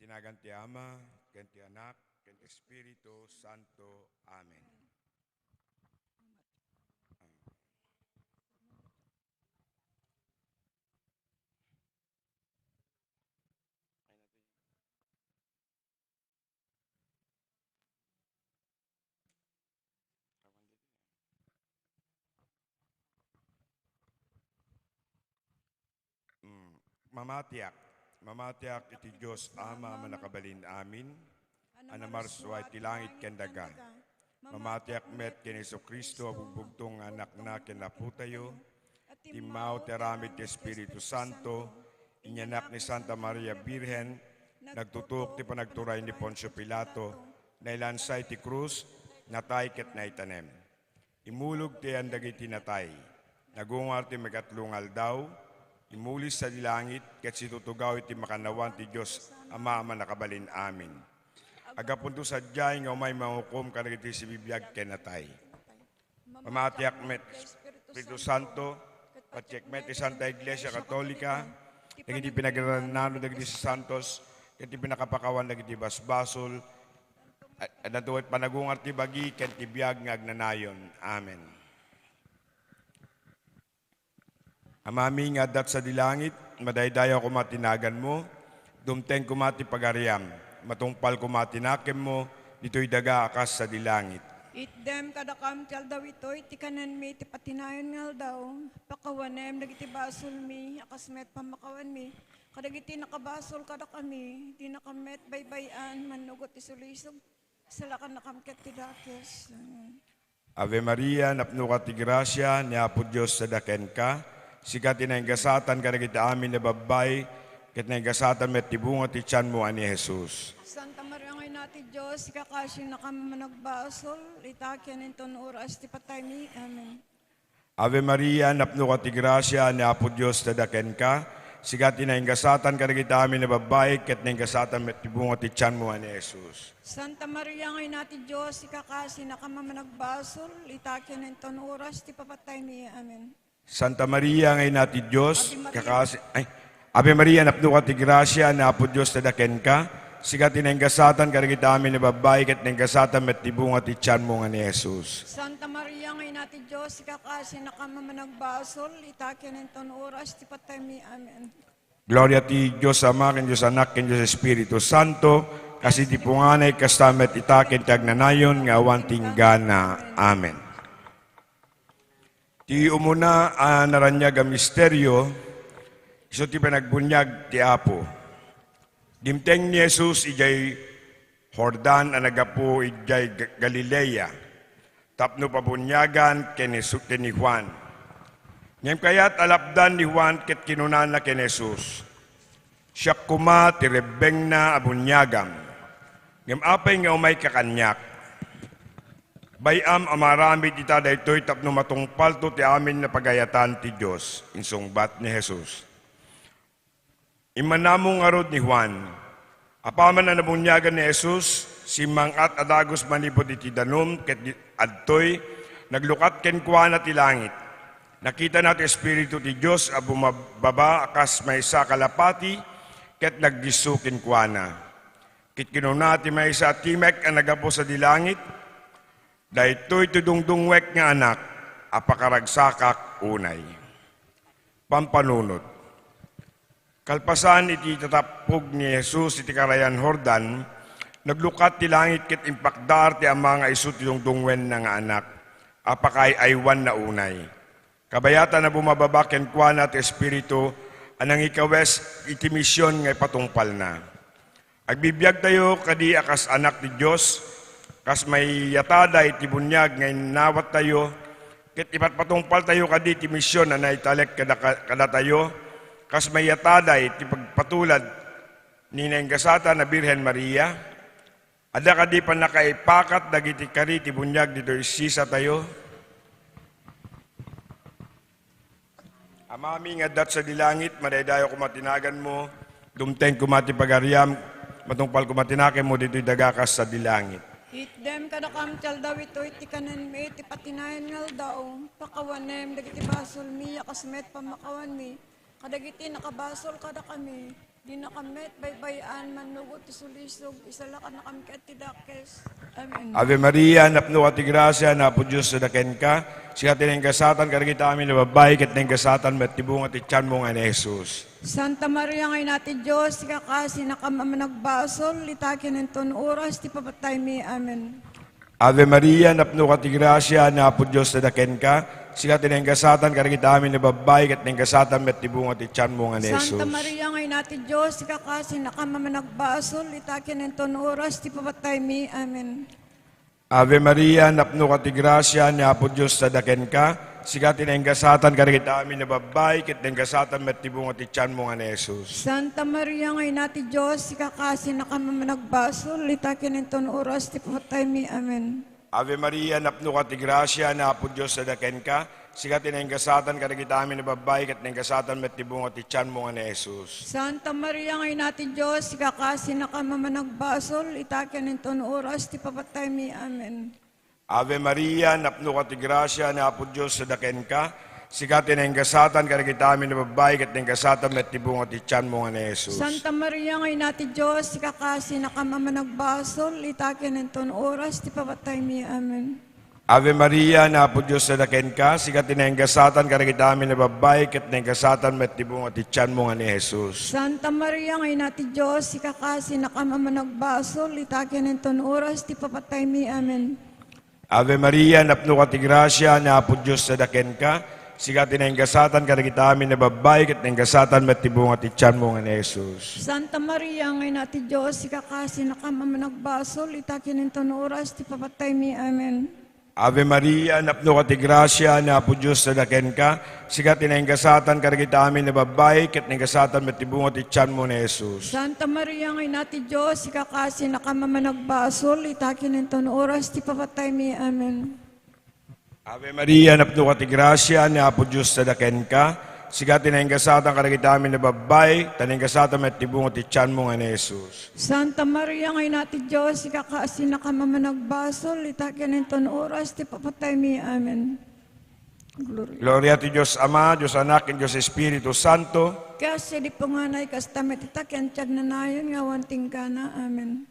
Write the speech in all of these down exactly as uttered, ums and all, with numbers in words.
Nagan ti Ama, ken ti Anak, ken ti Espiritu Santo. Amen. Mm. Mamatiak. Mamatiak iti Dios Ama a Mannakabalin Amin, a namarsua iti langit ken daga. Mamatiak met ken Jesu-Cristo a bugbugtong nga Anakna ken Apotayo, a timmao ti aramid ti Espiritu Santo, inyanak ni Santa Maria Birhen, nagtutuok ti panagturay ni Poncio Pilato, nailansa iti krus, natay ket naitanem. Immulog ti ayan dagiti natay. Nagungar ti maikatlo nga aldaw, immuli sadi langit, ket situtugaw iti makannawan ti Dios Ama a Mannakabalin Amin. Aggapunto sadiay nga umay mangukom kadagiti sibibiag ken natay. Mamatiak met, Espiritu Santo, patiek met ti Santa Iglesia Katolika, dagiti pinagrannano dagiti santos, ket ti pinakapakawan dagiti basbasol, a-, adda met panagungar ti bagi ken ti biag nga agnanayon. Amen. Amami nga adda sadi langit, madaydayaw koma ti naganmo, dumteng koma ti pagariam, matungpal koma ti nakemmo, ditoy daga a kas sadi langit. Itdem kadakam ti aldaw itoy ti kanenmi ti patinayon nga aldaw, pakawanem dagiti basolmi, a kas met pammakawanmi, kadagiti nakabasol kadakami, dinakam met baybay-an, mannugot ti sulisog, salakannakam ket ti dakes. Amen. Ave Maria, napnoka ti grasia, ni Apo Dios adda kenka. Sika ti naingasatan kadagiti amin a babbai, ket naingasatan met ti bunga ti tianmo a ni Jesus. Santa Maria nga Ina ti Dios, ikakasinakam a managbasol, ita ken inton oras ti pataymi. Amen. Ave Maria, napnoka ti grasia, ni Apo Dios adda kenka. Sika ti naingasatan kadagiti amin a babbai, ket naingasatan met ti bunga ti tianmo a ni Jesus. Santa Maria nga Ina ti Dios, ikakasinakam a managbasol, ita ken inton oras ti papataymi. Amen. Santa Maria nga Ina ti Dios, Ave Maria. Ikakasi-, ay, Ave Maria, napnoka ti grasia, ni Apo Dios adda kenka. Sika ti naingasatan kadagiti amin a babbai, ket naingasatan met ti bunga ti tianmo nga ni Jesus. Santa Maria nga Ina ti Dios, ikakasinakam a managbasol, ita ken inton oras ti pataymi. Amen. Gloria ti Dios Ama, ken Dios Anak, ken Dios Espiritu Santo, kas iti punganay, kasta met ita, ken ti agnanayon nga awan ti inggana. Amen. Ti umuna a naraniag a misterio, isu ti panagbuniag ti Apo. Dimteng ni Jesus idiay Jordan a naggapu idiay Ga-, Galilea, tapno pabuniagan ken ni Su-, ken ni Juan. Ngem kayat a lapdan ni Juan ket kinunana ken Jesus, "Siak koma ti rebbengna a buniagam. Ngem apay nga umayka kaniak? Bay-am a maaramid ita daytoy tapno matungpalto ti amin a pagayatan ti Dios," insungbat ni Jesus. Immanamong ngarud ni Juan. Apaman a nabuniagan ni Jesus, simmang-at a dagus manipud iti danum ket di-, adtoy naglukat kenkuana ti langit. Nakitana ti Espiritu ti Dios a bumababa a kas maysa a kalapati ket nagdisso kenkuana. Ket kinuna ti maysa a timek a naggapu sadi langit, "Daytoy ti dungdungwek nga Anak a pakaragsakak unay." Pampanunot. Kalpasan iti tatappog ni Jesus iti Karayan Jordan, naglukat ti langit ket impakdaar ti Ama nga isu ti dungdungwenna nga Anak a pakaay-aywanna unay. Kabayatan a bumababa kenkuana ti Espiritu a nangikawes iti mision nga ipatungpalna. Agbibiagtayo kadi a kas anak ti Dios, kas maiyatada iti buniag nga innawattayo, ket ipatpatungpaltayo kadi ti mision a naitalek kada-, kadatayo, kas maiyatada iti pagpatulad ni naingasatan a Birhen Maria? Adda kadi pannakaipakat dagiti kari ti buniag ditoy sisatayo? Amami nga adda sadi langit, madaydayaw koma ti naganmo, dumteng koma ti pagariam, matungpal koma ti nakemmo ditoy daga kas sadi langit. Itdem kadakam ti aldaw itoy ti kanenmi ti patinayan nga aldaw, pakawanem dagiti basolmi a kas met pammakawanmi kadagiti nakabasol kadakami, Dinakam met baybay-an, mannugod ti sulisog, isalakannakam ket ti dakes. Amen. Ave Maria, napnoka ti grasia, ni Apo Dios adda kenka. Sika ti naingasatan kadagiti amin a babbai, ket naingasatan met ti bunga ti tianmo nga ni Jesus. Santa Maria nga Ina ti Dios, sika kasinakam a managbasol, ita ken inton oras ti papataymi. Amen. Ave Maria, napnoka ti grasia, ni Apo Dios adda kenka. Sika ti naingasatan kadagiti amin a babbai, ket naingasatan met ti bunga ti tianmo nga ni Jesus. Santa Maria nga Ina ti Dios, sika kasinakam a managbasol, ita ken inton oras ti papataymi. Amen. Ave Maria, napnoka ti grasia, ni Apo Dios adda kenka. Sika ti naingasatan kadagiti amin a babbai, ket naingasatan met ti bunga ti tianmo nga ni Jesus. Santa Maria nga Ina ti Dios, sika kasinakam a managbasol, ita ken inton oras ti papataymi. Amen. Ave Maria, napnoka ti grasia, ni Apo Dios adda kenka. Sika ti naingasatan kadagiti amin a babbai, ket naingasatan met ti bunga ti tianmo nga ni Jesus. Santa Maria nga Ina ti Dios, sika kasinakam a managbasol, ita ken inton oras ti papataymi. Amen. Ave Maria, napnoka ti grasia, ni Apo Dios adda kenka. Sika ti naingasatan kadagiti amin a babbai, ket naingasatan met ti bunga ti tianmo nga ni Jesus. Santa Maria nga Ina ti Dios, sika kasinakam a managbasol, ita ken inton oras ti papataymi. Amen. Ave Maria, ni Apo Dios adda kenka, sika ti naingasatan kadagiti amin a babbai, ket naingasatan met ti bunga ti tianmo nga ni Jesus. Santa Maria nga Ina ti Dios, sika kasinakam a managbasol, ita ken inton oras ti papataymi. Amen. Ave Maria, napnoka ti grasia, ni Apo Dios adda kenka. Sika ti naingasatan kadagiti amin a babbai, ket naingasatan met ti bunga ti tianmo nga ni Jesus. Santa Maria nga Ina ti Dios, sika kasinakam a managbasol, ita ken inton oras ti papataymi. Amen. Ave Maria, napnoka ti grasia, ni Apo Dios adda kenka. Sika ti naingasatan kadagiti amin a babbai, ket naingasatan met ti bunga ti tianmo ni Jesus. Santa Maria nga Ina ti Dios, sika kasinakam a managbasol, ita ken inton oras ti papataymi. Amen. Ave Maria, napnoka ti grasia, ni Apo Dios adda kenka. Sika ti naingasatan kadagiti amin a babbai, ta naingasatan met ti bunga ti tianmo nga ni Jesus. Santa Maria nga Ina ti Dios, sika kasinakam a managbasol, ita ken inton oras ti papataymi. Amen. Gloria. Gloria ti Dios Ama, Dios Anak, ken Dios Espiritu Santo. Kas idi punganay, kasta met ita ken ti agnanayon nga awan tinggana. Amen.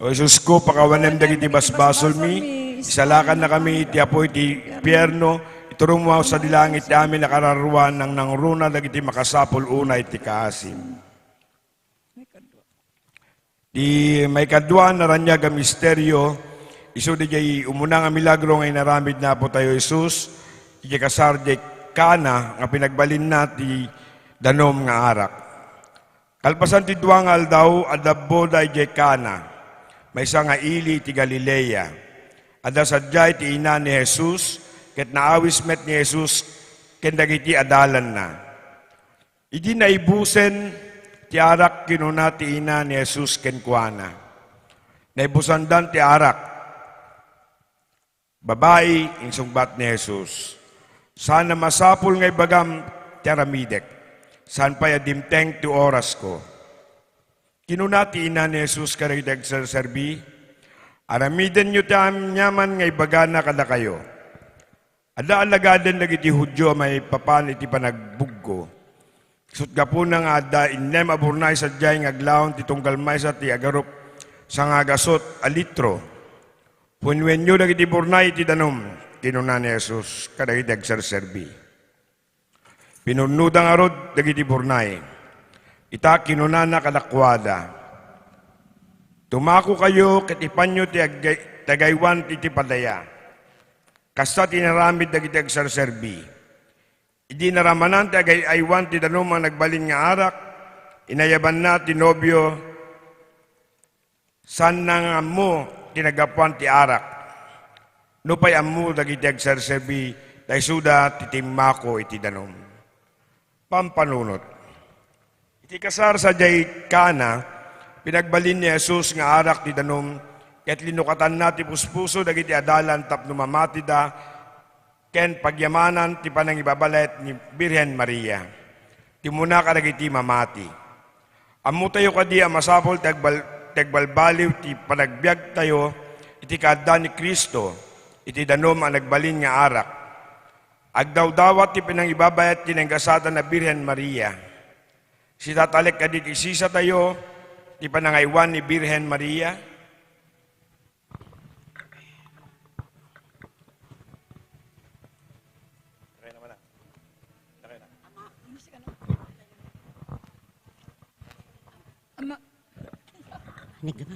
O Jesusko, pakawanem dagiti basbasolmi, isalakannakami iti apuy ti impierno, iturom sadi langit ti amin a kararua, nangnangruna dagiti makasapul unay ti kaasim. Ti maikadua a naraniag a misterio, isu diay umuna nga milagro nga inaramid ni Apotayo Jesus, idiay kasar diay Cana nga pinagbalinna ti danum nga arak. Kalpasan ti dua nga aldaw, adda boda idiay Cana, maysa nga ili ti Galilea. Adda sadiay ti ina ni Jesus, ket naawis met ni Jesus ken dagiti adalanna. Idi naibusen ti arak, kinuna ti ina ni Jesus kenkuana, "Naibusandan ti arak." "Babai," insungbat ni Jesus, "saan a masapul nga ibagam ti aramidek. Saan pay a dimteng ti orasko." Kinuna ti ina ni Jesus kadagiti agserserbi, "Aramidenyo ti aniaman nga ibagana kadakayo." Adda alagaden dagiti Judio a maipapan iti panagbuggo. Isut' gapuna nga adda innem a burnay sadiay nga aglaon ti tunggal maysa ti agarup sangagasut a litro. "Puennuenyo dagiti burnay iti danum," kinuna ni Jesus kadagiti agserserbi. Pinunnoda ngarud dagiti burnay. Ita, kinunana kadakuada, "Tumakokayo ket ipanyo ti agay-, ti agaywan iti padaya." Kasta ti inaramid dagiti agserserbi. Idi naramanan ti agay-aywan ti danum a nagbalin nga arak, inayabanna ti nobio, "Saanna nga ammo ti naggapuan ti arak. Nupay ammo dagiti agserserbi, ta isuda ti timmako iti danum." Pampanunot. Iti kasar sadiay Cana, pinagbalin ni Jesus nga arak ti danum, ket linukatanna ti puspuso dagiti adalan tapno mamatida ken pagyamanan ti panangibabalet ni Birhen Maria. Ti umuna kadagiti mamati. Ammotayo kadi a masapul ti agbal-, ti agbalbaliw ti panagbiagtayo iti kaaddaan ni Cristo iti danum a nagbalin nga arak. Agdawdawat ti panangibabalet ti naingasatan a Birhen Maria. Sitatalek kadi ti sisatayo ti panangaywan ni Birhen Maria. Ama, Nagama.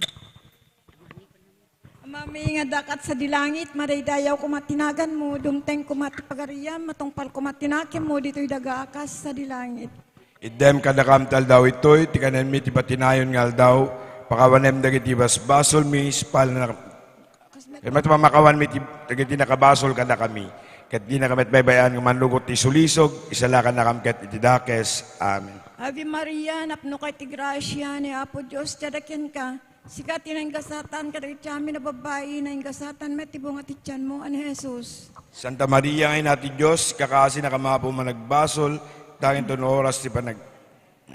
Amami nga adda ka sadi langit, madaydayaw koma ti naganmo, dumteng koma ti pagariam, matungpal koma ti nakemmo ditoy daga a kas sadi langit. Itdem kadakam ti aldaw itoy, ti kanenmi ti patinayon nga aldaw, pakawanem dagiti basbasolmi, ispalna Ket met pamakawanmi ti, dagiti nakabasol kadakami, ket dinaka met baybay-an nga mannugot ti sulisog, isalakannakam ket iti dakes. Amen. Ave Maria, napnoka iti grasia, ni Apo Dios ti ada kenka. Sika ti naingasatan kadagiti amin a babbai, naingasatan met ti bunga ti tianmo a ni Jesus. Santa Maria nga Ina ti Dios, ikakaasinakami, Apo, managbasol, ita ken no oras ti panag-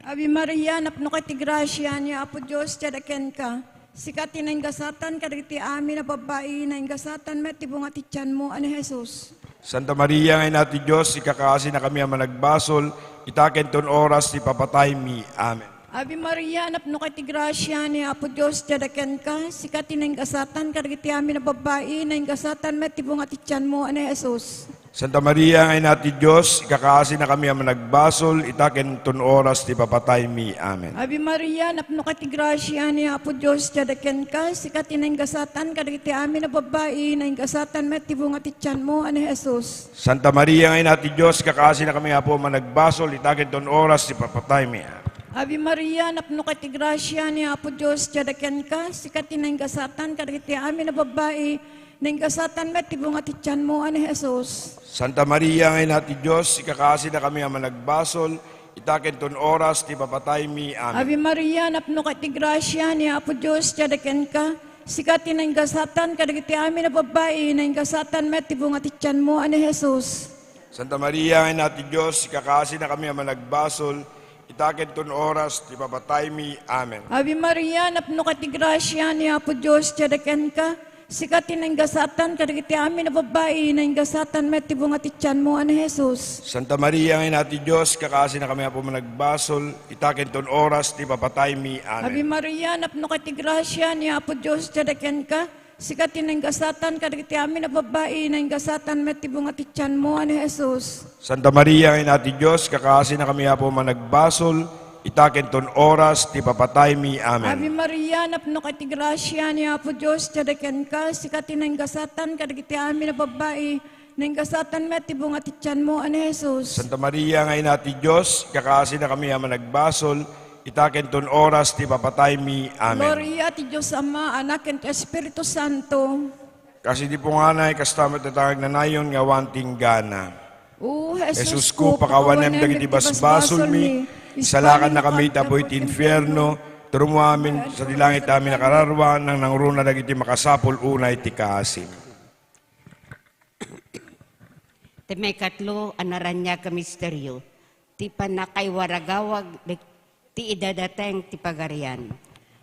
Ave Maria, napnoka iti grasia, ni Apo Dios ti ada kenka. Sika ti naingasatan kadagiti amin a babbai, naingasatan met ti bunga ti tianmo a ni Jesus. Santa Maria nga Ina ti Dios, ikakaasinakami a managbasol, ita ken no oras ti papataymi. Amen. Ave Maria, napnoka iti grasia, ni Apo Dios ti ada kenka. Sika ti naingasatan kadagiti amin a babbai, naingasatan met ti bunga ti tianmo a ni Jesus. Santa Maria nga Ina ti Dios, ikakaasinakami a managbasol, ita ken no oras ti papataymi. Amen. Ave Maria, napnoka iti grasia, ni Apo Dios ti ada kenka, sika ti naingasatan kadagiti amin a babbai, naingasatan met ti bunga ti tianmo a ni Jesus. Santa Maria nga Ina ti Dios, ikakaasinakami, Apo, a managbasol, ita ken no oras ti papataymi. Amen. Ave Maria, napnoka iti grasia, ni Apo Dios ti ada kenka, sika ti naingasatan kadagiti amin a babbai, naingasatan met ti bunga ti tianmo a ni Jesus. Santa Maria nga Ina ti Dios, ikakaasinakami a managbasol, ita ken no oras ti papataymi. Amen. Ave Maria, napnoka iti grasia, ni Apo Dios ti ada kenka, sika ti naingasatan kadagiti amin a babbai, naingasatan met ti bunga ti tianmo a ni Jesus. Santa Maria nga Ina ti Dios, ikakaasinakami a managbasol, ita ken no oras ti papataymi. Amen. Ave Maria, napnoka iti grasia, ni Apo Dios ti ada kenka. Sika ti naingasatan kadagiti amin a babbai, naingasatan met ti bunga ti tianmo a ni Jesus. Santa Maria nga Ina ti Dios, ikakaasinakami, Apo, a managbasol, ita ken no oras ti papataymi. Amen. Ave Maria, napnoka iti grasia, ni Apo Dios ti ada kenka. Sika ti naingasatan kadagiti amin a babbai, naingasatan met ti bunga ti tianmo a ni Jesus. Santa Maria nga Ina ti Dios, ikakaasinakami, Apo, a managbasol, ita ken no oras ti papataymi. Amen. Ave Maria, napnoka iti grasia, ni Apo Dios ti ada kenka. Sika ti naingasatan kadagiti amin a babbai, naingasatan met ti bunga ti tianmo a ni Jesus. Santa Maria nga Ina ti Dios, ikakaasinakami a managbasol, ita ken no oras ti papataymi. Amen. Gloria ti Dios Ama, Anak, ken ti Espiritu Santo. Kas iti punganay, kasta met dayta nga agnanayon nga awan ti inggana. O Jesus ko, pakawanem dagiti basbasolmi, isalakannakami tapno iti infierno, turmoamin sadi langit amin a kararua, nangnangruna dagiti makasapul unay ti kaasim. Ti maikatlo a naraniag a misterio, ti pannakaiwaragawag ti idadateng ti Pagarian.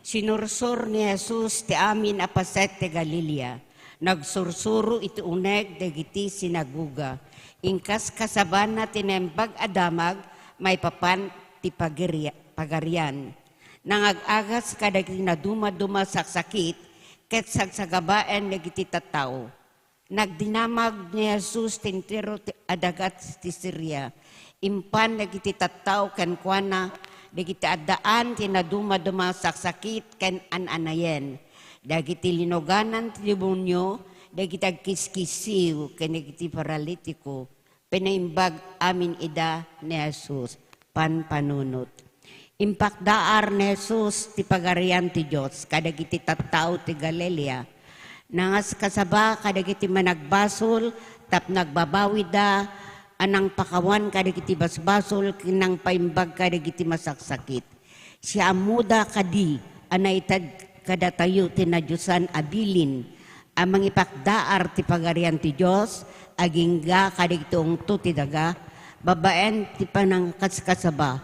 Sinursor ni Jesus ti amin a paset ti Galilea. Nagsursuro iti uneg dagiti sinagoga. Inkaskasabana ti Naimbag a Damag maipapan ti Pagari-, Pagarian. Nangag-agas kadagiti nadumaduma a saksakit ket sagsagabaen dagiti tattao. Nagdinamag ni Jesus ti entero ti, a daga ti Siria. Impan dagiti tattao kenkuana dagiti addaan ti nadumaduma a saksakit ken an-anayen, dagiti linuganan ti demonio, dagiti agkiskissiw ken dagiti paralitiko. Pinaimbag amin ida ni Jesus. Pampanunot. Impakdaar ni Jesus ti Pagarian ti Dios kadagiti tattao ti Galilea. Nangaskasaba kadagiti managbasol tapno agbabawida a nangpakawan kadagiti basbasol ken nangpaimbag kadagiti masaksakit. Siammoda kadi a naited kadatayo ti nadiosan a bilin a mangipakdaar ti Pagarian ti Dios agingga kadagiti ungto ti daga, babaen ti panangkaskasaba,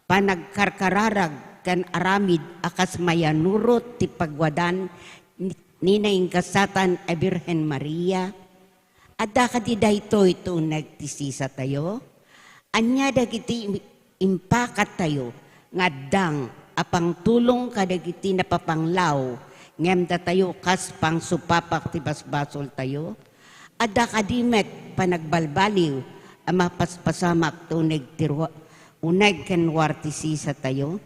panagkarkararag ken aramid a kas mayanurot ti pagwadan ni, ni naingasatan a Birhen Maria? Adda kadi daytoy ti uneg ti sisatayo? Ania dagiti im-, impakattayo nga addang a pangtulong kadagiti napapanglaw, ngem datayo kas pangsupapak ti basbasoltayo? Adda kadi met panagbalbaliw a mapaspasamak ti uneg ti rua-, uneg ken ruar ti sisatayo?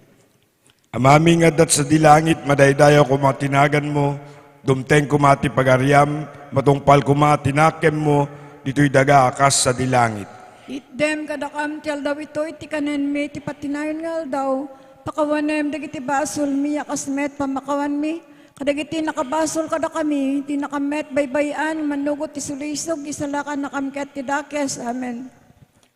Amami nga adda sadi langit, madaydayaw koma ti naganmo, dumteng koma ti pagariam, matungpal koma ti nakemmo, ditoy daga a kas sadi langit. Itdem kadakam ti aldaw itoy ti kanenmi ti patinayon nga aldaw. Pakawanem dagiti basolmi a kas met pammakawanmi kadagiti nakabasol kadakami, dinakam met baybay-an, manugot ti sulisog, isalakannakam ket ti dakes. Amen.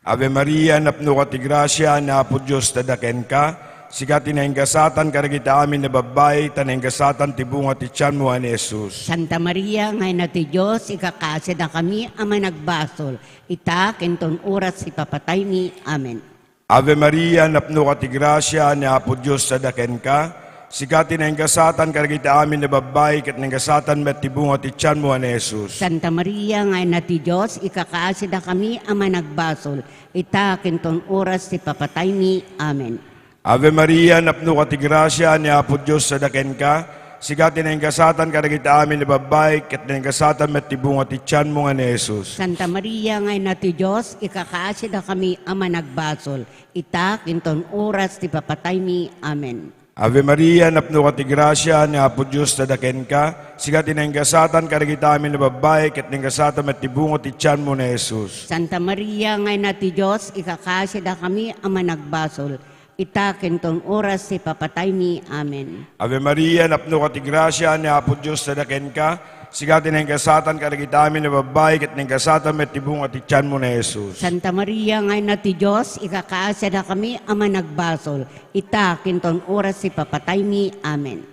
Ave Maria, napnoka ti grasia, ni Apo Dios adda kenka. Sika ti naingasatan kadagiti amin a babbai, ta naingasatan ti bunga ti tianmo a ni Jesus. Santa Maria, nga Ina ti Dios, ikakaasidakami a managbasol, ita ken ton oras ti papataymi. Amen. Ave Maria, napnoka ti grasia, ni Apo Dios adda kenka. Sika ti naingasatan kadagiti amin a babbai, ket naingasatan met ti bunga ti tianmo a ni Jesus. Santa Maria, nga Ina ti Dios, ikakaasidakami a managbasol, ita ken ton oras ti papataymi. Amen. Ave Maria, napnoka ti grasia, ni Apo Dios adda kenka. Sika ti naingasatan kadagiti amin a babbai, ket naingasatan met ti bunga ti tianmo nga ni Jesus. Santa Maria, nga Ina ti Dios, ikakaasidakami a managbasol, ita ken ton oras ti papataymi. Amen. Ave Maria, napnoka ti grasia, ni Apo Dios adda kenka. Sika ti naingasatan kadagiti amin a babbai, ket naingasatan met ti bunga ti tianmo ni Jesus. Santa Maria, nga Ina ti Dios, ikakaasidakami a managbasol, ita ken ton oras ti papataymi. Amen. Ave Maria, napnoka ti grasia, ni Apo Dios adda kenka. Sika ti naingasatan kadagiti amin a babbai, ket naingasatan met ti bunga ti tianmo ni Jesus. Santa Maria, nga Ina ti Dios, ikakaasidakami a managbasol, ita ken ton oras ti papataymi. Amen.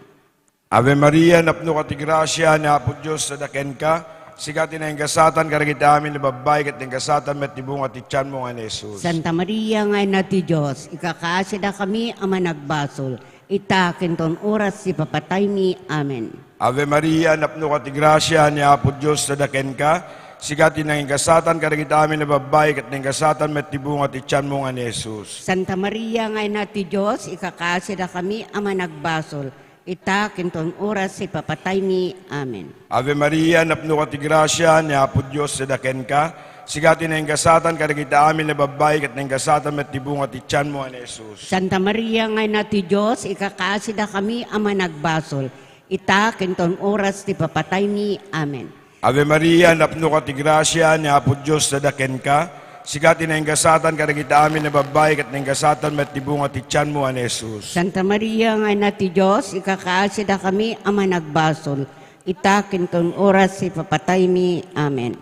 Ave Maria, napnoka ti grasia, ni Apo Dios adda kenka. Sika ti naingasatan kadagiti amin a babbai, ket naingasatan met ti bunga ti tianmo nga ni Jesus. Santa Maria, nga Ina ti Dios, ikakaasidakami a managbasol, ita ken ton oras ti papataymi. Amen. Ave Maria, napnoka ti grasia, ni Apo Dios adda kenka. Sika ti naingasatan kadagiti amin a babbai, ket naingasatan met ti bunga ti tianmo nga ni Jesus. Santa Maria, nga Ina ti Dios, ikakaasidakami a managbasol, ita ken ton oras ti papataymi. Amen. Ave Maria, napnoka ti grasia, ni Apo Dios adda kenka. Sika ti naingasatan kadagiti amin a babbai, ket naingasatan met ti bunga ti tianmo nga ni Jesus. Santa Maria, nga Ina ti Dios, ikakaasidakami a managbasol, ita ken ton oras ti papataymi. Amen. Ave Maria, napnoka ti grasia, ni Apo Dios adda kenka. Sika ti naingasatan kadagiti amin a babbai, ket naingasatan met ti bunga ti tianmo a ni Jesus. Santa Maria, nga Ina ti Dios, ikakaasidakami a managbasol, ita ken ton oras ti papataymi. Amen.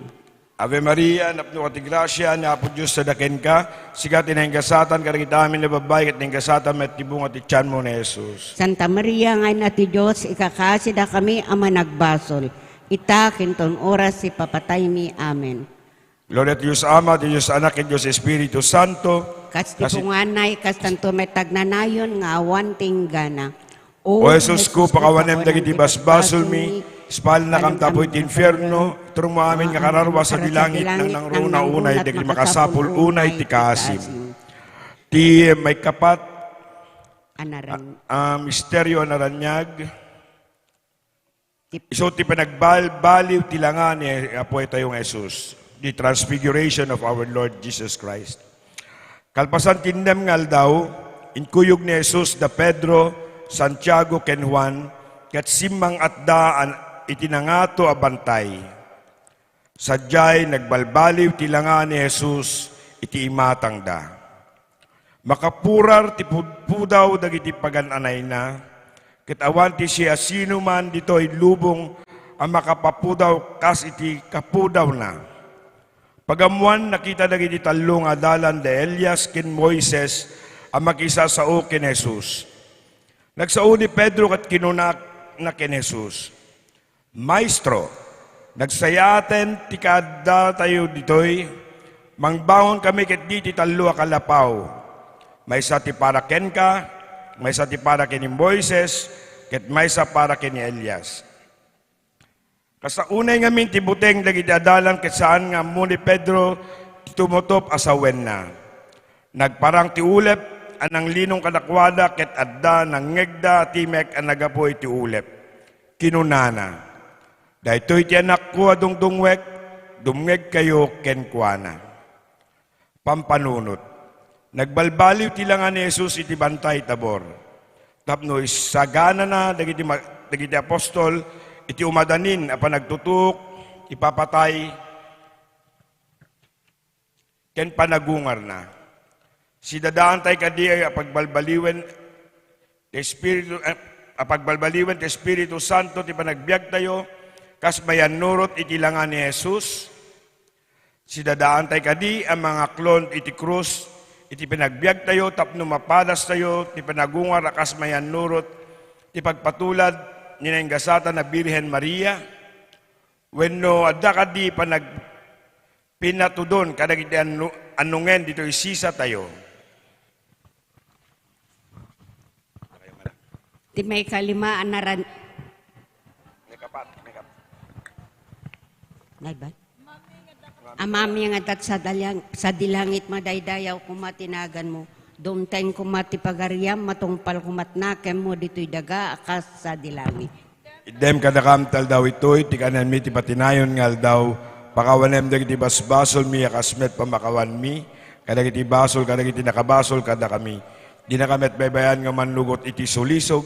Ave Maria, napnoka ti grasia, ni Apo Dios adda kenka. Sika ti naingasatan kadagiti amin a babbai, ket naingasatan met ti bunga ti tianmo ni Jesus. Santa Maria, nga Ina ti Dios, ikakaasidakami a managbasol, ita ken ton oras ti papataymi. Amen. Gloria ti Dios Ama, ti Dios Anak, ken Dios Espiritu Santo. Kas ti kas it- punganay, kastanto met agnanayon nga awan ti inggana. O Jesusko, pakawanem dagiti basbasolmi, ispalnakam ta apuy ti infierno, iturongmo amin nga kararua sadi langit, nangnangruna unay dagiti makasapul unay ti kaasim. Ti maikapat a, a misterio a naraniag. Isu ti panagbalbaliw ti langa ni Apotayo nga Jesus, the transfiguration of our Lord Jesus Christ. Kalpasan ti innem nga aldaw, inkuyog ni Jesus da Pedro, Santiago, ken Juan, ket simmang-atda an-, iti nangato a bantay. Sadiay, nagbalbaliw ti langa ni Jesus iti imatangda. Makapurar ti pudpudaw dagiti pagan-anayna, ket awan ti siasinoman ditoy lubong a makapapudaw kas iti kapudawna. Pagammoan, nakita dagiti tallo nga adalan da Elias ken Moises a makisasao ken Jesus. Nagsao ni Pedro ket kinunana ken Jesus, "Maestro, nagsayaaten ti kaaddatayo ditoy. Mangbangon kami ketdi ti tallo a kalapaw. Maysa ti para kenka, maysa ti para ken ni Moises, ket maysa para ken ni Elias." Kasta unay ngamin ti buteng dagiti adalan ket saan nga ammo ni Pedro ti tumutop a sawenna. Nagparang ti ulep, a nanglinong kadakuada ket adda nangngegda a timek a naggapu iti ulep. Kinunana, "Daytoy ti Anakko a dungdungwek, dumngegkayo kenkuana." Pampanunot. Nagbalbaliw ti langa ni Jesus iti Bantay Tabor. Tapno isaganana dagiti ma-, dagiti apostol iti umadanin a panagtutuok, ipapatay, ken panagungarna. Sidadaantay kadi a pagbalbaliwen ti Espiritu, eh, a pagbalbaliwen ti Espiritu Santo ti panagbiagtayo, kas mayannurot iti langa ni Jesus. Sidadaantay kadi a mangaklon iti krus iti panagbiagtayo tapno mapadastayo ti panagungar a kas mayannurot ti pagpatulad ni naingasatan a Birhen Maria? Wenno adda kadi panag-, pinatudon kadagiti annu-, annungen ditoy sisatayo? Ti maikalima a naran-, Naibat? Amami nga adda sadi lang-, sadi langit, madaydayaw koma ti naganmo. Dumteng koma ti pagariam, matungpal koma ti nakemmo ditoy daga a kas sadi langit. Itdem kadakam ti aldaw itoy ti kaananmi ti patinayon nga aldaw. Pakawanem dagiti basbasolmi a kas met pamakawanmi kadagiti basol kadagiti nakabasol kadakami. Dinaka met baybay-an nga mannugot iti sulisog.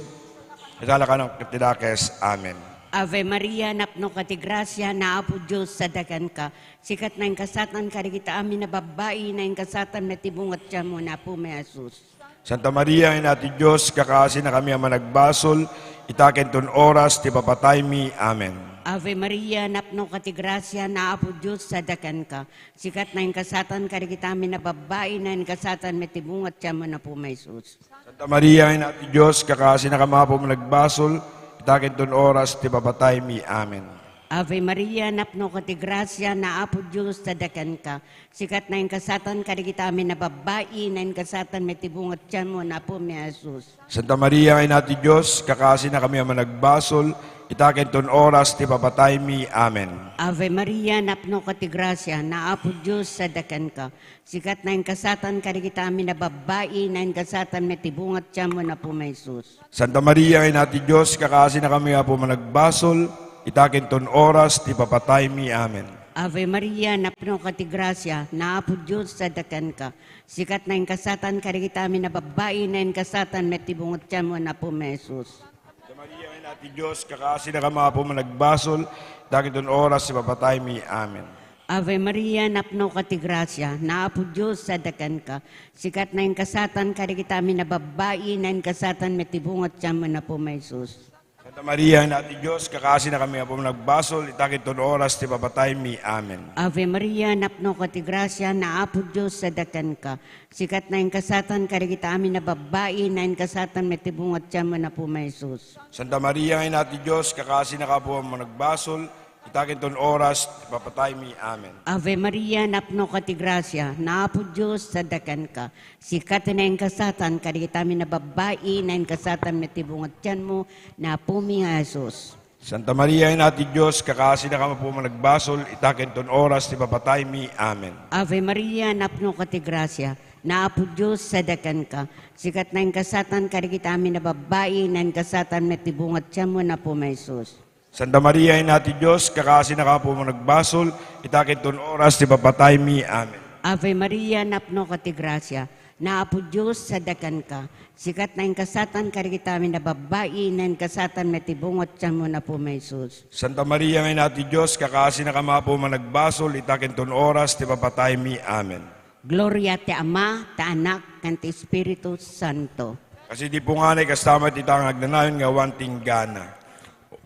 Italakanak ti dakes. Amen. Ave Maria, napnoka ti grasia, ni Apo Dios sadakanka. Sikat nainkasatanka dagiti amin a babbai, nainkasatanka met ti bunga ti tianmo, ni Apomi a Jesus. Santa Maria, Ina ti Dios, kakasinakami a managbasol, ita ken ton oras ti papataymi. Amen. Ave Maria, napnoka ti grasia, ni Apo Dios sadakanka. Sikat nainkasatanka dagiti amin a babbai, nainkasatanka met ti bunga ti tianmo, ni Apomi a Jesus. Santa Maria, Ina ti Dios, kakasinakami a managbasol, ita ken ton oras ti papataymi. Amen. Ave Maria, napnoka ti grasia, ni Apo Dios sadakanka. Sikat nainkasatanka dagiti amin a babbai, nainkasatanka met ti bunga ti tianmo, ni Apomi a Jesus. Santa Maria, Ina ti Dios, kakasinakami a managbasol, ita ken ton oras ti papataymi. Amen. Ave Maria, napnoka ti grasia, ni Apo Dios sadakanka. Sikat nainkasatanka dagiti amin a babbai, nainkasatanka met ti bunga ti tianmo, ni Apomi a Jesus. Santa Maria, Ina ti Dios, kakasinakami a managbasol, ita ken ton oras ti papataymi. Amen. Ave Maria, napnoka ti grasia, ni Apo Dios sadakanka. Sikat nainkasatanka dagiti amin a babbai, nainkasatanka met ti bunga ti tianmo, ni Apomi a Jesus. Santa Maria, Ina ti Dios, kakasinakami a managbasol, ita ken ton oras ti papataymi. Amen. Ave Maria, napnoka ti grasia, ni Apo Dios sadakanka. Sikat nainkasatanka dagiti amin a babbai, nainkasatanka met ti bunga ti tianmo, ni Apomi a Jesus. Santa Maria, Ina ti Dios, kakasinakami a managbasol, ita ken ton oras ti papataymi. Amen. Ave Maria, napnoka ti grasia, ni Apo Dios sadakanka. Sikat nainkasatanka dagiti amin a babbai, nainkasatanka met ti bunga ti tianmo, ni Apomi a Jesus. Santa Maria, Ina ti Dios, kakasinakami a managbasol, ita ken ton oras ti papataymi. Amen. Ave Maria, napnoka ti grasia, ni Apo Dios sadakanka. Sikat ti nainkasatanka dagiti amin a babbai, nainkasatanka met ti bunga ti tianmo, ni Apomi a Jesus. Santa Maria, Ina ti Dios, kakasinakami a managbasol, ita ken ton oras ti papataymi. Amen. Ave Maria, napnoka ti grasia, ni Apo Dios sadakanka. Sikat nainkasatanka dagiti amin a babbai, nainkasatanka met ti bunga ti tianmo, ni Apomi a Jesus. Santa Maria, Ina ti Dios, kakasinakami a managbasol, ita ken ton oras ti papataymi. Amen. Ave Maria, napnoka ti grasia, ni Apo Dios sadakanka. Sikat nainkasatanka dagiti amin a babbai, nainkasatanka met ti bunga ti tianmo, ni Apomi a Jesus. Santa Maria, Ina ti Dios, kakasinakami a managbasol, ita ken ton oras ti papataymi. Amen. Gloria ti Ama, ti Anak, ken ti Espiritu Santo. Kas iti punganay, kasta met ita nga agnanayon nga awan ti inggana.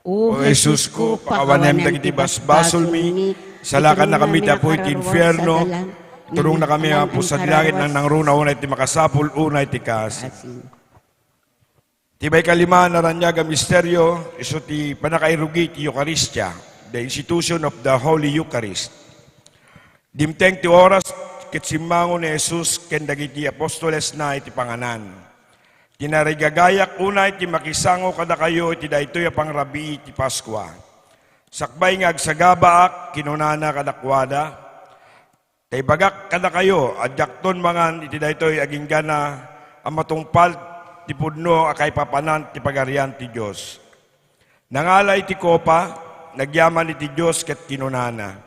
O Jesusko, pakawanem dagiti basbasolmi, salakannakami ti apuy ti infierno, itulongnakami, Apo, sadi langit, nangnangruna unay ti makasapul unay ti kas. Ti maikalima a naraniag a misterio, isu ti pannakairugi ti Eukaristia, the institution of the Holy Eucharist. Dimteng ti oras ket simmango ni Jesus ken dagiti apostolesna iti panganan. Tinarigagayak unay ti makisango kadakayo iti daytoy a pangrabii ti Paskua. Sakbay nga agsagabaak, kinunana kadakuada, "Ta ibagak kadakayo a diakton mangan iti daytoy agingga a matungpal ti pudno a kaipapanan ti Pagarian ti Dios. Nangala iti kopa, nagyaman iti Dios ket kinunana,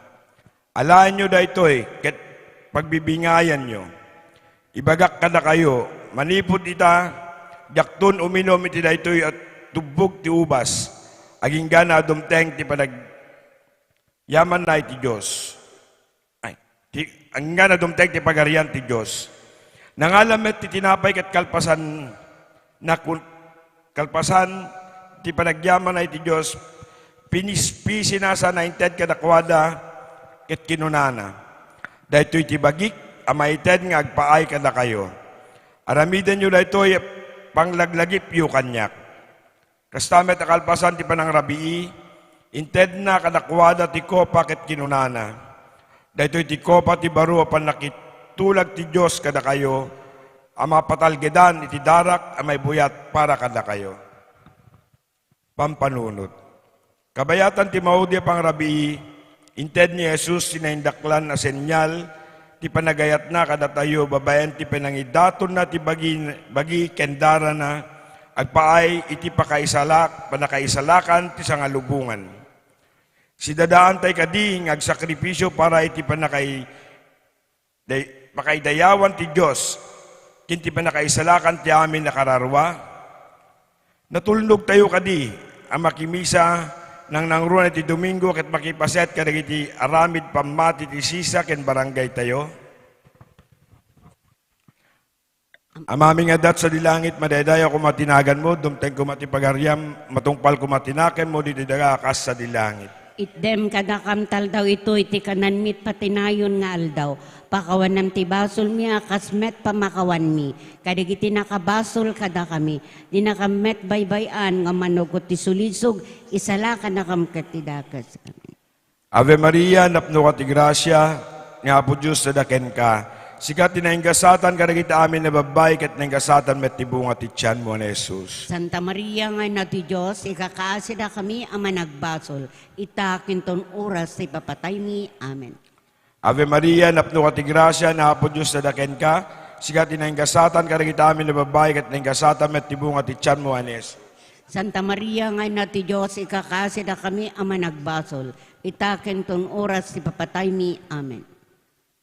"Alaenyo daytoy ket pagbibingayanyo. Ibagak kadakayo, manipud ita, diakton uminum iti daytoy a tubbog ti ubas agingga a dumteng ti panag-, yamanna iti Dios." Ay, ti, agingga a dumteng ti Pagarian ti Dios. Nangala met ti tinapay ket kalpasan, nakun-, kalpasan ti panagyamanna iti Dios, pinispisina sana inted kadakuada ket kinunana, "Daytoy ti bagik a maited nga agpaay kadakayo. Aramidenyo daytoy a panglaglagipyo kaniak." Kasta met a kalpasan ti panangrabii, intedna kadakuada ti kopa ket kinunana, "Daytoy ti kopa ti baro a pannakitulag ti Dios kadakayo, a mapatalgedan iti darak a maibuyat para kadakayo." Pampanunot. Kabayatan ti maudi a pangrabii, inted ni Jesus ti naindaklan a senial ti panagayatna kadatayo babaen ti panangidatonna ti bagi, bagi ken darana agpaay iti pakaisalak-, pannakaisalakan ti sangalubongan. Sidadaantay kadi nga agsakripisio para iti pannakai-, day-, pakaidayawan ti Dios ken ti pannakaisalakan ti amin a kararua? Natulnogtayo kadi a makimisa nangnangruna iti Domingo ket makipaset kadagiti aramid pammati ti sisa ken barangaytayo? Amami nga adda sadi langit, madaydayaw koma ti naganmo, dumteng koma ti pagariam, matungpal koma ti nakemmo ditoy daga a kas sadi langit. Itdem kadakam ti aldaw itoy ti kananmi ti patinayon nga aldaw. Pakawanam ti basolmi a kas met pamakawanmi kadagiti nakabasol kadakami. Dinakam met baybay-an nga manugod ti sulisog, isalakannakam ket ti dakes. Amen. Ave Maria, napnoka ti grasia, ni Apo Dios adda kenka. Sika ti nainggasatan kadagiti amin a babbai, ket nainggasatan met ti bunga ti tianmo a ni Jesus. Santa Maria nga Ina ti Dios, ikakaasidakami a managbasol, ita ken ton oras ti ipapataymi. Amen. Ave Maria, napnoka ti grasia, ni Apo Dios adda kenka. Sika ti nainggasatan kadagiti amin a babbai, ket nainggasatan met ti bunga ti tianmo a ni Jesus. Santa Maria nga Ina ti Dios, ikakaasidakami a managbasol, ita ken ton oras ti ipapataymi. Amen.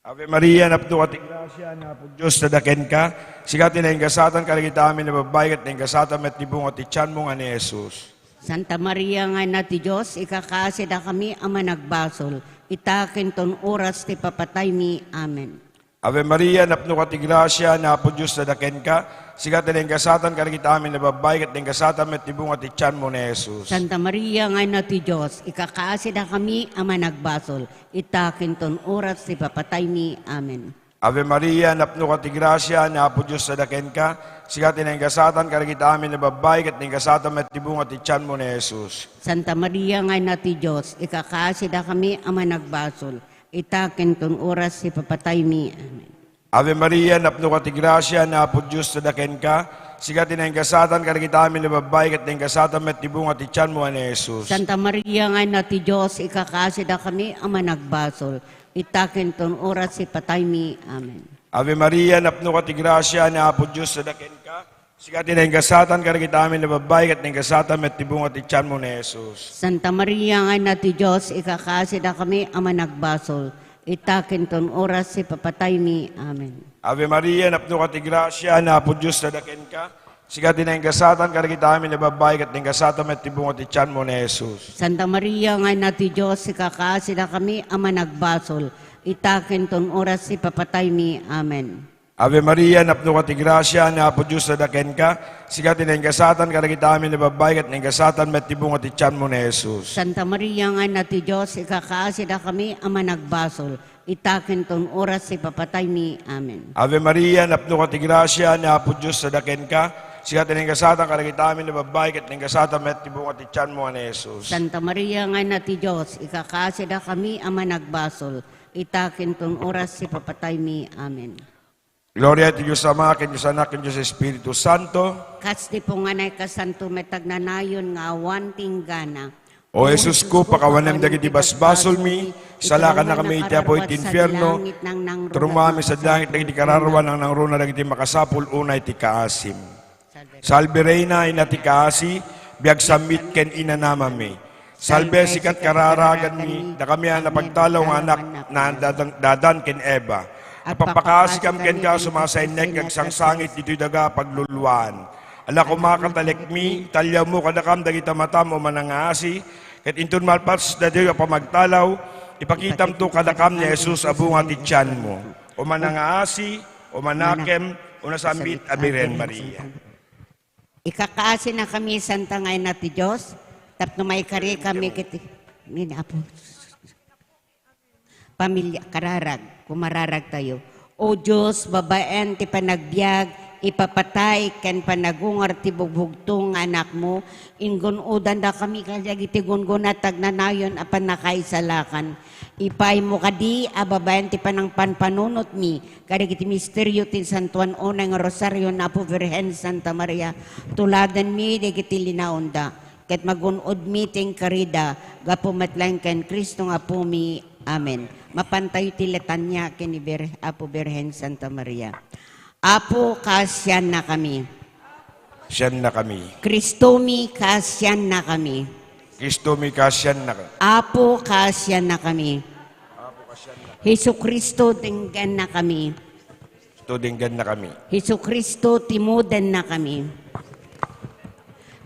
Ave Maria, napnoka ti grasia, ni Apo Dios adda kenka. Sika ti nainggasatan kadagiti amin a babbai, ket nainggasatan met ti bunga ti tianmo nga ni Jesus. Santa Maria nga Ina ti Dios, ikakaasidakami a managbasol, ita ken ton oras ti ipapataymi. Amen. Ave Maria, napnoka ti grasia, ni Apo Dios adda kenka. Sika ti nainggasatan kadagiti amin a babbai, ket nainggasatan met ti bunga ti tianmo ni Jesus. Santa Maria nga Ina ti Dios, ikakaasidakami a managbasol, ita ken ton oras ti ipapataymi. Amen. Ave Maria, napnoka ti grasia, ni Apo Dios adda kenka. Sika ti nainggasatan kadagiti amin a babbai, ket nainggasatan met ti bunga ti tianmo ni Jesus. Santa Maria nga Ina ti Dios, ikakaasidakami a managbasol, ita ken ton oras ti ipapataymi. Amen. Ave Maria, napnoka ti grasia, ni Apo Dios adda kenka. Sika ti nainggasatan kadagiti amin a babbai, ket nainggasatan met ti bunga ti tianmo a ni Jesus. Santa Maria nga Ina ti Dios, ikakaasidakami a managbasol, ita ken ton oras ti ipataymi. Amen. Ave Maria, napnoka ti grasia, ni Apo Dios adda kenka. Sika ti nainggasatan kadagiti amin a babbai, ket nainggasatan met ti bunga ti tianmo ni Jesus. Santa Maria nga Ina ti Dios, ikakaasidakami a managbasol, ita ken ton oras ti ipapataymi. Amen. Ave Maria, napnoka ti grasia, ni Apo Dios adda kenka. Sika ti nainggasatan kadagiti amin a babbai, ket nainggasatan met ti bunga ti tianmo ni Jesus. Santa Maria nga Ina ti Dios, ikakaasidakami a managbasol, ita ken ton oras ti ipapataymi. Amen. Ave Maria, napnoka ti grasia, ni Apo Dios adda kenka. Sika ti nainggasatan kadagiti amin a babbai, ket nainggasatan met ti bunga ti tianmo ni Jesus. Santa Maria nga Ina ti Dios, ikakaasidakami a managbasol, ita ken ton oras ti ipapataymi. Amen. Ave Maria, napnoka ti grasia, ni Apo Dios adda kenka. Sika ti nainggasatan kadagiti amin a babbai, ket nainggasatan met ti bunga ti tianmo a ni Jesus. Santa Maria nga Ina ti Dios, ikakaasidakami a managbasol, ita ken ton oras ti ipapataymi. Amen. Gloria iti Dios Ama, ken Dios Anak, ken Dios Espiritu Santo. Kas ti punganay kasanto met agnanayon nga awan ti inggana, O Jesus ko, pakawanem dagiti basbasolmi, salakannakami iti apuy iti infierno, turongam sa langit dagiti kararua nangnangruna dagiti makasapul unay ti kaasim. Salve Reina, ina ti kaasi, biag sammit ken inanamami. Salve sikat kararaganmi, dakami a napagtalaw nga anak, nadan Adan ken Eva. Napapakaasikam kenka, sumasainnek ken agsangsangit ditoy daga a pagluluaan. Ala koma katalekmi, taliawmo kadakam dagita matam o manangaasi, ket inton malpas daytoy a pamagtalaw, ipakitamto kadakam ni Jesus a bunga ti tianmo. O manangaasi, o manakem, o nasambit a Birhen Maria. Ikakaasinakami, Santa nga Ina ti Dios, tapno maikarikami kiti, nini Apo. Pamilya, kararag, kumararag tayo. O Dios, babaen ti panagbiag, ipapatay, ken panagungar ti bugbugtong nga anakmo, ingun-odandakami kadagiti gungguna ti agnanayon a pannakaisalakan. Ipaymo kadi a babaen ti panangpanpanunotmi, kadagiti misterio ti Santuan unay nga Rosario ni Apo Birhen Santa Maria, tuladanmi dagiti linaonda, ket magun-odmi ti inkarida, gapu met laeng ken Cristo nga Apomi. Amen. Mapantayo ti litania ken ni Bir-, Apo Birhen Santa Maria. Apo, kaasiannakami. Siannakami. Kristomi, kaasiannakami. Kristomi, kaasiannakami. Apo, kaasiannakami. Apo, kaasiannakami. Jesu-Cristo, denggannakami. Kristo, denggannakami. Jesu-Cristo, timudennakami.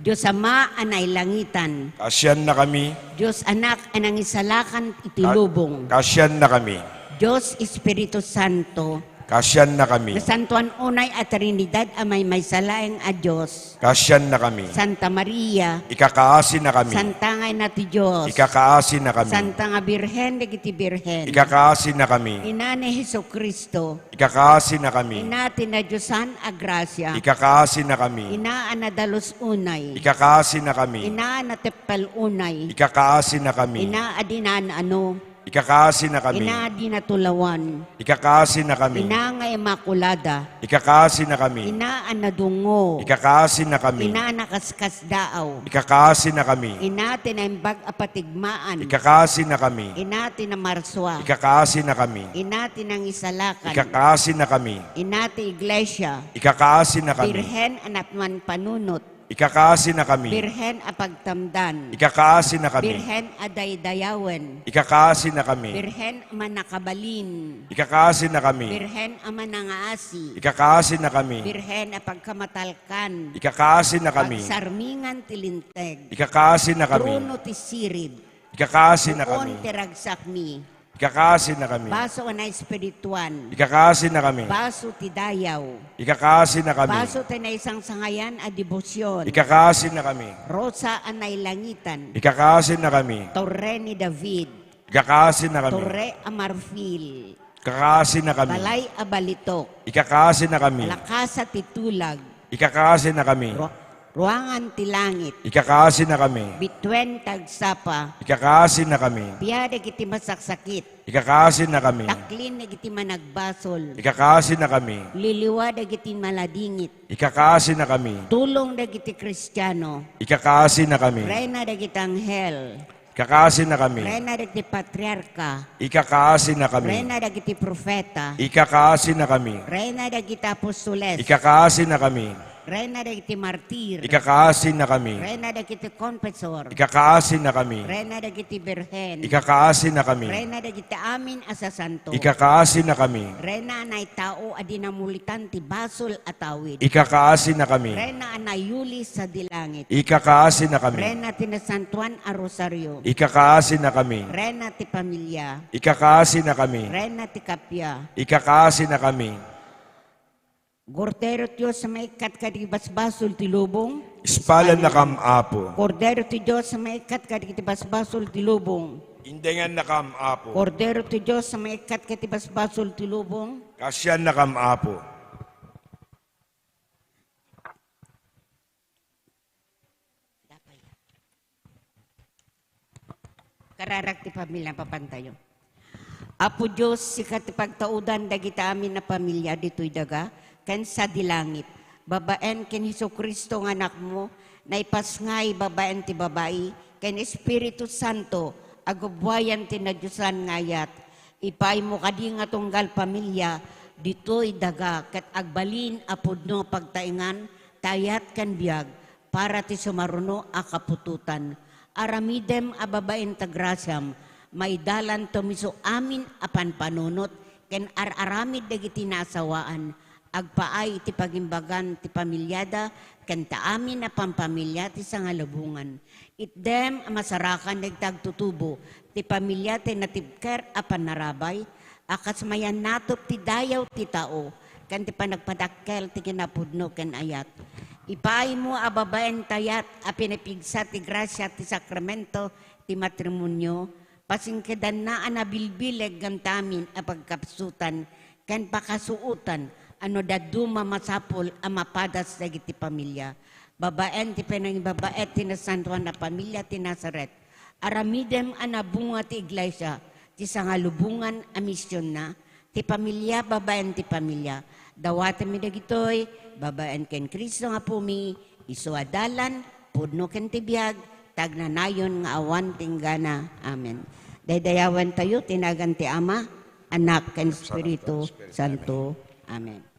Dios Ama a nailangitan. Kaasiannakami. Dios Anak a nangisalakan iti Ka-, lubong. Kaasiannakami. Dios Espiritu Santo. Kaasiannakami. Nasantoan unay a Trinidad a maymaysa laeng a Dios. Kaasiannakami. Santa Maria. Ikakaasinakami. Santa nga Ina ti Dios. Ikakaasinakami. Santa nga Birhen dagiti Birhen. Ikakaasinakami. Ina ni Jesu-Cristo. Ikakaasinakami. Ina ti nadiosan a grasia. Ikakaasinakami. Ina a nadalus unay. Ikakaasinakami. Ina a nateppel unay. Ikakaasinakami. Ina a di naan-ano. Ikakaasinakami. Ina a di natulawan. Ikakaasinakami. Ina nga Immaculada. Ikakaasinakami. Ina a nadungngo. Ikakaasinakami. Ina a nakaskasdaaw. Ikakaasinakami. Ina ti naimbag a patigmaan. Ikakaasinakami. Ina ti namarsua. Ikakaasinakami. Ina ti nangisalakan. Ikakaasinakami. Ina ti iglesia. Ikakaasinakami. Birhen a natman panunot. Ikakaasinakami. Birhen a pagtamdan. Ikakaasinakami. Birhen a daydayawen. Ikakaasinakami. Birhen a mannakabalin. Ikakaasinakami. Birhen a manangaasi. Ikakaasinakami. Birhen a pagkamatalkan. Ikakaasinakami. Pagsarmingan ti linteg. Ikakaasinakami. Trono ti sirib. Ikakaasinakami. Puon ti ragsakmi. Ikakaasinakami. Baso a naespirituan. Ikakaasinakami. Baso ti dayaw. Ikakaasinakami. Baso ti naisangsangayan a debosion. Ikakaasinakami. Rosa a nailangitan. Ikakaasinakami. Torre ni David. Ikakaasinakami. Torre a marfil. Ikakaasinakami. Balay a balitok. Ikakaasinakami. Lakasa ti tulag. Ikakaasinakami. Ru-, ruangan ti langit. Ikakaasinakami. Bituen ti agsapa. Ikakaasinakami. Pia dagiti masaksakit. Ikakaasinakami. Taklin dagiti managbasol. Ikakaasinakami. Liliwa dagiti maladingit. Ikakaasinakami. Tulong dagiti Kristiano. Ikakaasinakami. Reyna dagiti anghel. Ikakaasinakami. Reyna dagiti patriarka. Ikakaasinakami. Reyna dagiti profeta. Ikakaasinakami. Reyna dagiti apostoles. Ikakaasinakami. Reyna dagiti martir. Ikakaasinakami. Reyna dagiti confessor. Ikakaasinakami. Reyna dagiti birhen. Ikakaasinakami. Reyna dagiti amin a sasanto. Ikakaasinakami. Reyna a naitao a di namulitan ti basol a tawid. Ikakaasinakami. Reyna a nayuli sadi langit. Ikakaasinakami. Reyna ti nasantoan a rosario. Ikakaasinakami. Reyna ti pamilia. Ikakaasinakami. Reyna ti kappia. Ikakaasinakami. Kordero ti Dios a maikkat kadagiti basbasol ti lubong. Ispalannakam, Apo. Kordero ti Dios a maikkat kadagiti basbasol ti lubong. Indengannakam, Apo. Kordero ti Dios a maikkat kadagiti basbasol ti lubong. Kaasiannakam, Apo. Kararag ti pamilya, papantayo. Apo Dios, sika ti pagtaudan dagiti amin a pamilya ditoy daga ken sadi langit. Babaen ken Jesu-Cristo nga Anakmo, naipasngay babaen ti babai, ken Espiritu Santo, agubbuayan ti nadiosan nga ayat. Ipaaymo kadi nga tunggal pamilia, ditoy daga ket agbalin a pudno a pagtaengan ti ayat ken biag para ti sumaruno a kaputotan. Aramidem a babaen ta grasiam, maidalanto isu amin a panpanunot ken ar-aramid dagiti naasawaan, agpaay iti pagimbagan ti pamiliada ken ta amin a pampamilia ti sangalubongan. Itdem a masarakan dagiti agtutubo ti pamilia ti natibker a panarabay a kas mayannatop ti dayaw ti tao ken ti panagpadakkel ti kinapudno ken ayat. Ipaaymo a babaen ta ayat a pinapigsa ti grasia ti sakramento ti matrimonio, pasingkedanna a nabilbileg ganta amin a pagkapsutan ken pakasuotan a no dadduma masapul a mapadas dagiti pamilia. Babaen ti panangibabaet ti Nasantoan a Pamilia ti Nazaret, aramidem a nabunga ti Iglesia ti sangalubongan a misionna, ti pamilia babaen ti pamilia. Dawatenmi dagitoy babaen ken Cristo nga Apomi, isu a dalan, pudno ken ti biag, ti agnanayon nga awan ti inggana. Amen. Daydayawentayo ti nagan ti Ama, Anak, ken Espiritu Santo. Amen.